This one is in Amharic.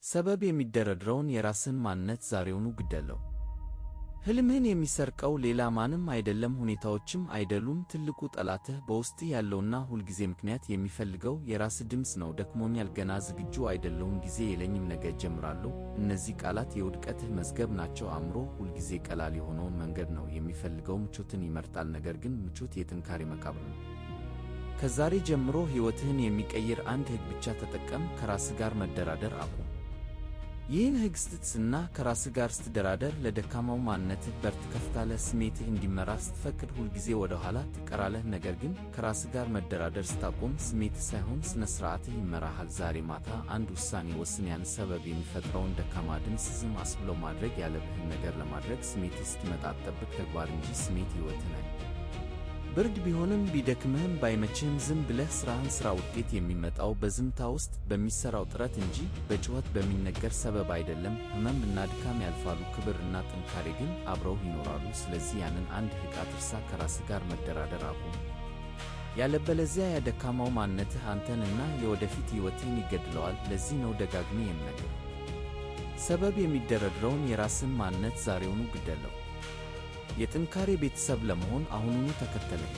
ሰበብ የሚደረድረውን የራስህን ማንነት ዛሬውኑ ግደለው። ህልምህን የሚሰርቀው ሌላ ማንም አይደለም፣ ሁኔታዎችም አይደሉም። ትልቁ ጠላትህ በውስጥህ ያለውና ሁልጊዜ ምክንያት የሚፈልገው የራስህ ድምፅ ነው። ደክሞኛል፣ ገና ዝግጁ አይደለሁም፣ ጊዜ የለኝም፣ ነገ እጀምራለሁ። እነዚህ ቃላት የውድቀትህ መዝገብ ናቸው። አእምሮ ሁልጊዜ ቀላል የሆነውን መንገድ ነው የሚፈልገው፣ ምቾትን ይመርጣል። ነገር ግን ምቾት የጥንካሬ መቃብር ነው። ከዛሬ ጀምሮ ሕይወትህን የሚቀይር አንድ ሕግ ብቻ ተጠቀም፤ ከራስህ ጋር መደራደር አቁም። ይህን ሕግ ስትጥስና ከራስህ ጋር ስትደራደር ለደካማው ማንነትህ በር ትከፍታለህ። ስሜትህ እንዲመራ ስትፈቅድ ሁልጊዜ ወደ ኋላ ትቀራለህ። ነገር ግን ከራስህ ጋር መደራደር ስታቆም ስሜትህ ሳይሆን ሥነ ሥርዓትህ ይመራሃል። ዛሬ ማታ አንድ ውሳኔ ወስን። ያን ሰበብ የሚፈጥረውን ደካማ ድምፅ ዝም አስብለው። ማድረግ ያለብህን ነገር ለማድረግ ስሜትህ እስኪመጣ አትጠብቅ። ተግባር እንጂ ስሜት ሕይወትህን ብርድ ቢሆንም፣ ቢደክምህም፣ ባይመችህም ዝም ብለህ ሥራህን ሥራ። ውጤት የሚመጣው በዝምታ ውስጥ በሚሠራው ጥረት እንጂ በጩኸት በሚነገር ሰበብ አይደለም። ሕመም እና ድካም ያልፋሉ፣ ክብር እና ጥንካሬ ግን አብረውህ ይኖራሉ። ስለዚህ ያንን አንድ ሕግ አትርሳ፤ ከራስህ ጋር መደራደር አቁም። ያለበለዚያ ያ ደካማው ማንነትህ አንተን እና የወደፊት ሕይወትህን ይገድለዋል። ለዚህ ነው ደጋግሜ የምነግርህ፤ ሰበብ የሚደረድረውን የራስህን ማንነት ዛሬውኑ ግደለው። የጥንካሬ ቤተሰብ ለመሆን አሁኑኑ ተከተለኝ።